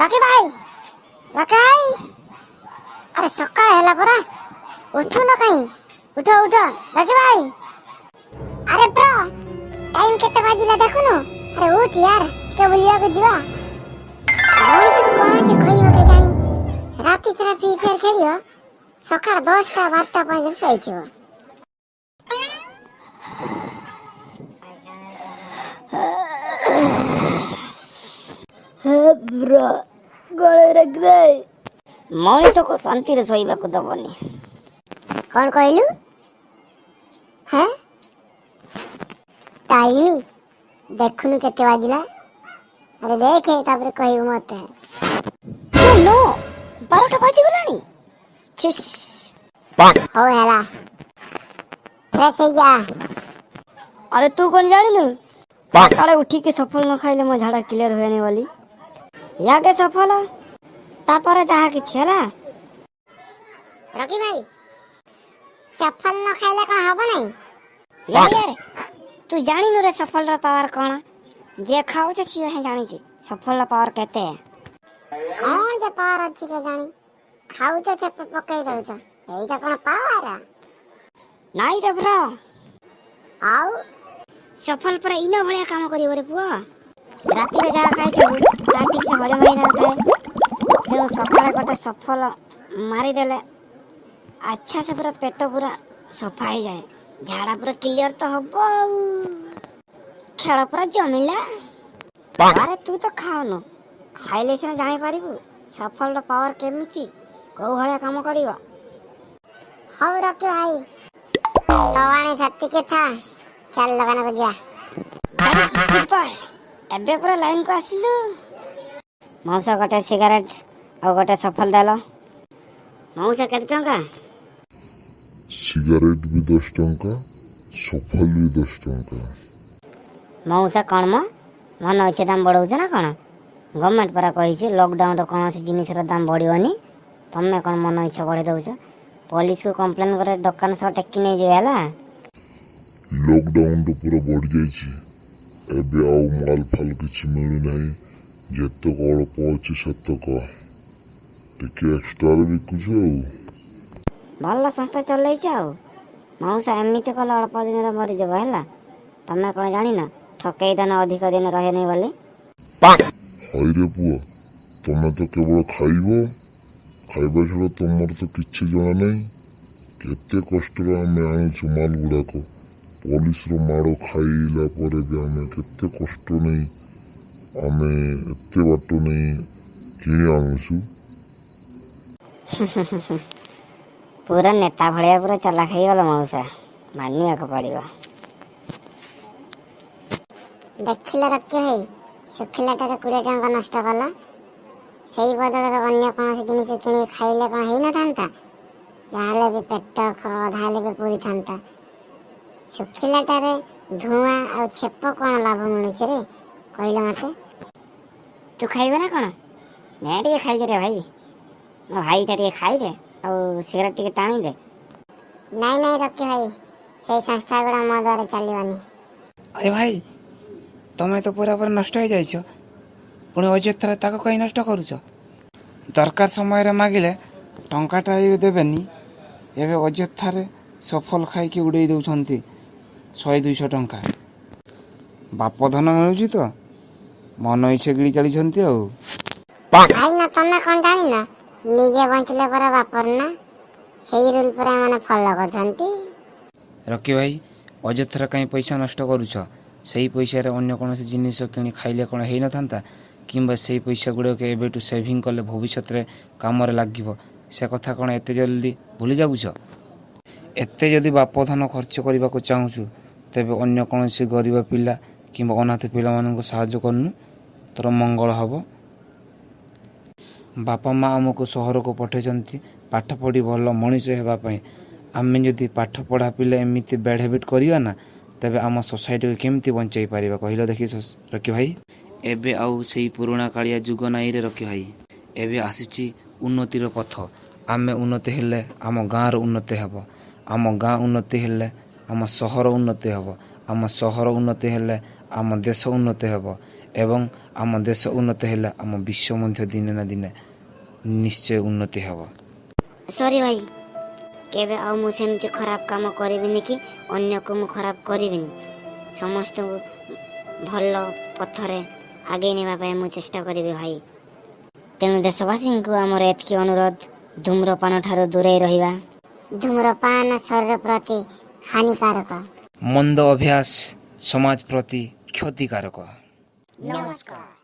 Lucky ଭାଇ, lucky ଭାଇ, ଆରେ ସକାଳ ହେଲା ପରା, ଉଠୁନ କାହିଁ? ଉଠ ଉଠ ଲକି ଭାଇ। ଆରେ ବ୍ରୋ, ଟାଇମ୍ କେତେ ବାଜିଲା ଦେଖୁନୁ? ଆରେ ଉଠ ୟାର, ଟିକେ ବୁଲିବାକୁ ଯିବା। ମଣିଷକୁ କଣ ଯେ କହିବ କେଜାଣି, ରାତି ସାରା ଫ୍ରି ଫାୟାର ଖେଳିବ, ସକାଳ 10ଟା 12ଟା ପର୍ଯ୍ୟନ୍ତ ଶୋଇଥିବ। ମଣିଷକୁ ଶାନ୍ତିରେ ଶୋଇବାକୁ ଦବନି। କଣ କହିଲୁ? ହେଁ, ଟାଇମ୍ ଦେଖୁନୁ କେତେ ବାଜିଲା? ଆରେ ଦେଖେ, ତାପରେ କହିବୁ ମତେ। ନୋ, 12ଟା ବାଜିଗଲାଣି। ଛିସ୍। ହଉ ହେଲା, ଫ୍ରେଶ ହେଇଯା। ଆରେ ତୁ କଣ ଜାଣିନୁ, ସକାଳେ ଉଠିକି ସଫଲ ନ ଖାଇଲେ ମୋ ଝାଡ଼ା କ୍ଲିୟର ହୁଏନି ବୋଲି? ୟାକେ ସଫଲ, ତାପରେ ଯାହା କିଛି ହେଲା। ରକି ଭାଇ, ସଫଲ ନ ଖାଇଲେ କଣ ହବ ନାହିଁ? ୟାର, ତୁ ଜାଣିନୁ ରେ ସଫଲର ପାୱାର କଣ। ଯିଏ ଖାଉଛି ସିଏ ହିଁ ଜାଣିଛି ସଫଲର ପାୱାର କେତେ। କଣ ଯେ ପାୱାର ଅଛି କେଜାଣି, ଖାଉଛ ଛେପ ପକେଇ ଦଉଛ, ଏଇଟା କଣ ପାୱାର? ନାଇଁ ରେ ବ୍ର। ଆଉ? ସଫଲ ପୁରା ଇନ ଭଳିଆ କାମ କରିବ ରେ ପୁଅ। ରାତିରେ ଯାହା ଖାଇଥିବୁ ତାହା ଠିକ ସେ ହଜମ ହେଇନଥାଏ, ତେଣୁ ସକାଳେ ଗୋଟେ ସଫଲ ମାରିଦେଲେ ଆଚ୍ଛା ସେ ପୁରା ପେଟ ପୁରା ସଫା ହେଇଯାଏ, ଝାଡ଼ା ପୁରା କ୍ଲିୟର ତ ହବ ଆଉ ଖେଳ ପୁରା ଜମିଲା। ଆରେ ତୁ ତ ଖାଉନୁ, ଖାଇଲେ ସିନା ଜାଣିପାରିବୁ ସଫଲର ପାୱାର କେମିତି, କୋଉ ଭଳିଆ କାମ କରିବ। ହଉ ରକି ଭାଇ, ତୋ ବାଣୀ ସେତିକି ଥା, ଚାଲ ଦୋକାନକୁ ଯିବା। ଗୁଡ୍ ବୟ, ଏବେ ପୁରା ଲାଇନକୁ ଆସିଲୁ। ମଉସା, ଗୋଟେ ସିଗାରେଟ ଆଉ ଗୋଟେ ସଫଲ ଦେଲ। ମଉସା, କେତେ ଟଙ୍କା? ସିଗାରେଟ ବି 10 ଟଙ୍କା, ସଫଲ ବି 10 ଟଙ୍କା। ମଉସା, କ'ଣ ମ ମନ ଇଚ୍ଛା ଦାମ ବଢ଼ଉଛ ନା କ'ଣ? ଗଭର୍ଣ୍ଣମେଣ୍ଟ ପରା କହିଛି ଲକଡାଉନରେ କୌଣସି ଜିନିଷର ଦାମ ବଢ଼ିବନି, ତମେ କ'ଣ ମନ ଇଚ୍ଛା ବଢ଼େଇ ଦେଉଛ? ପୋଲିସକୁ କମ୍ପ୍ଲେନ୍ କରେ ଦୋକାନ ସହ ଟେକି ନେଇଯିବେ ହେଲା। ଲକଡାଉନ ତ ପୁରା ବଢ଼ିଯାଇଛି, ଏବେ ଆଉ ମାଲ ଫାଲ କିଛି ମିଳୁନାହିଁ। ଯେତକ ଅଳ୍ପ ଅଛି ସେତକ ଟିକେ ଏକ୍ସଟ୍ରାରେ ବିକୁଛୁ ଆଉ। ଭଲ ସଂସ୍ଥା ଚଲେଇଛ ଆଉ। ମଉସା, ଏମିତି କଲେ ଅଳ୍ପ ଦିନରେ ମରିଯିବ ହେଲା। ତମେ କ'ଣ ଜାଣିନ ଠକେଇ ଧନ ଅଧିକ ଦିନ ରହେନି ବୋଲି? ହଇରେ ପୁଅ, ତମେ ତ କେବଳ ଖାଇବ, ଖାଇବା ଛଡ଼ା ତମର ତ କିଛି ଜଣା ନାହିଁ। କେତେ କଷ୍ଟରେ ଆମେ ଆଣୁଛୁ ମାଲ ଗୁଡ଼ାକ, ପୋଲିସର ମାଡ଼ ଖାଇଲା ପରେ ବି ଆମେ କେତେ କଷ୍ଟ ନେଇ, ଆମେ ଏତେ ବାଟ ନେଇ କିଣି ଆଣୁଛୁ। ପୁରା ନେତା ଭଳିଆ ପୁରା ଚାଲାକ ହେଇଗଲ ମଉସା, ମାନିବାକୁ ପଡ଼ିବ। ଦେଖିଲ ରକି ଭାଇ, ଶୁଖିଲାଟାରେ 20 ଟଙ୍କା ନଷ୍ଟ କଲ, ସେଇ ବଦଳରେ ଅନ୍ୟ କୌଣସି ଜିନିଷ କିଣିକି ଖାଇଲେ କଣ ହେଇନଥାନ୍ତା? ଯାହାହେଲେ ବି ପେଟ ଅଧା ହେଲେ ବି ପୁରିଥାନ୍ତା। ଶୁଖିଲାଟାରେ ଧୂଆଁ ଆଉ ଛେପ, କଣ ଲାଭ ମିଳୁଛି ରେ, କହିଲ ମତେ? ତୁ ଖାଇବେ ନା କ'ଣ? ନେ ଟିକେ ଖାଇଦେ ରେ ଭାଇ, ମୋ ଭାଇଟା ଟିକେ ଖାଇଦେ ଆଉ ସିଗାରେଟ ଟିକେ ଟାଣିଦେ। ନାଇଁ ନାଇଁ ରକି ଭାଇ, ସେଇ ସଂସ୍ଥା ଗୁଡ଼ା ମୋ ଦ୍ୱାରା ଚାଲିବନି। ଆରେ ଭାଇ, ତମେ ତ ପୁରା ପୁରା ନଷ୍ଟ ହେଇଯାଇଛ, ପୁଣି ଅଯଥାରେ ତାକୁ କାହିଁ ନଷ୍ଟ କରୁଛ? ଦରକାର ସମୟରେ ମାଗିଲେ ଟଙ୍କାଟା ବି ଦେବେନି, ଏବେ ଅଯଥାରେ ସଫଲ ଖାଇକି ଉଡ଼େଇ ଦେଉଛନ୍ତି 100-200 ଟଙ୍କା। ବାପ ଧନ ମିଳୁଛି ତ ମନ ଇଚ୍ଛା ଗିଳି ଚାଲିଛନ୍ତି ଆଉ। ଭାଇ ନା, ତମେ କଣ ଜାଣିନ, ନିଜେ ବଞ୍ଚିଲେ ପରା ବାପର ନା, ସେଇ ରୁଲ ପୁରା ଏମାନେ ଫଲୋ କରୁଛନ୍ତି। ରକି ଭାଇ, ଅଯଥାରେ କାହିଁ ପଇସା ନଷ୍ଟ କରୁଛ? ସେଇ ପଇସାରେ ଅନ୍ୟ କୌଣସି ଜିନିଷ କିଣି ଖାଇଲେ କ'ଣ ହେଇନଥାନ୍ତା? କିମ୍ବା ସେଇ ପଇସା ଗୁଡ଼ିକ ଏବେଠୁ ସେଭିଂ କଲେ ଭବିଷ୍ୟତରେ କାମରେ ଲାଗିବ, ସେ କଥା କ'ଣ ଏତେ ଜଲ୍ଦି ଭୁଲି ଯାଉଛ? ଏତେ ଯଦି ବାପ ଧନ ଖର୍ଚ୍ଚ କରିବାକୁ ଚାହୁଁଛୁ, ତେବେ ଅନ୍ୟ କୌଣସି ଗରିବ ପିଲା କିମ୍ବା ଅନାଥ ପିଲାମାନଙ୍କୁ ସାହାଯ୍ୟ କରୁନୁ, ତୋର ମଙ୍ଗଳ ହେବ। ବାପା ମା ଆମକୁ ସହରକୁ ପଠାଇଛନ୍ତି ପାଠ ପଢ଼ି ଭଲ ମଣିଷ ହେବା ପାଇଁ। ଆମେ ଯଦି ପାଠ ପଢ଼ା ପିଲା ଏମିତି ବ୍ୟାଡ଼ ହ୍ୟାବିଟ୍ କରିବା ନା, ତେବେ ଆମ ସୋସାଇଟିକୁ କେମିତି ବଞ୍ଚାଇ ପାରିବା, କହିଲ ଦେଖି ରକି ଭାଇ? ଏବେ ଆଉ ସେଇ ପୁରୁଣା କାଳିଆ ଯୁଗ ନାହିଁରେ ରକି ଭାଇ, ଏବେ ଆସିଛି ଉନ୍ନତିର ପଥ। ଆମେ ଉନ୍ନତି ହେଲେ ଆମ ଗାଁର ଉନ୍ନତି ହେବ, ଆମ ଗାଁ ଉନ୍ନତି ହେଲେ ଆମ ସହର ଉନ୍ନତି ହେବ, ଆମ ସହର ଉନ୍ନତି ହେଲେ ଆମ ଦେଶ ଉନ୍ନତି ହେବ। ଏବଂ ଆମ ଦେଶ ଉନ୍ନତ ହେଲେ ଆମ ବିଶ୍ୱ ମଧ୍ୟ ଦିନେ ନା ଦିନେ ନିଶ୍ଚୟ ଉନ୍ନତି ହେବ। ସରି ଭାଇ, କେବେ ଆଉ ମୁଁ ସେମିତି ଖରାପ କାମ କରିବିନି କି ଅନ୍ୟକୁ ମୁଁ ଖରାପ କରିବିନି। ସମସ୍ତଙ୍କୁ ଭଲ ପଥରେ ଆଗେଇ ନେବା ପାଇଁ ମୁଁ ଚେଷ୍ଟା କରିବି ଭାଇ। ତେଣୁ ଦେଶବାସୀଙ୍କୁ ଆମର ଏତିକି ଅନୁରୋଧ, ଧୂମ୍ରପାନ ଠାରୁ ଦୂରେଇ ରହିବା। ଧୂମ୍ରପାନ ଶରୀର ପ୍ରତି ହାନିକାରକ। ମନ୍ଦ ଅଭ୍ୟାସ ସମାଜ ପ୍ରତି କ୍ଷତିକାରକ। ନମସ୍କାର।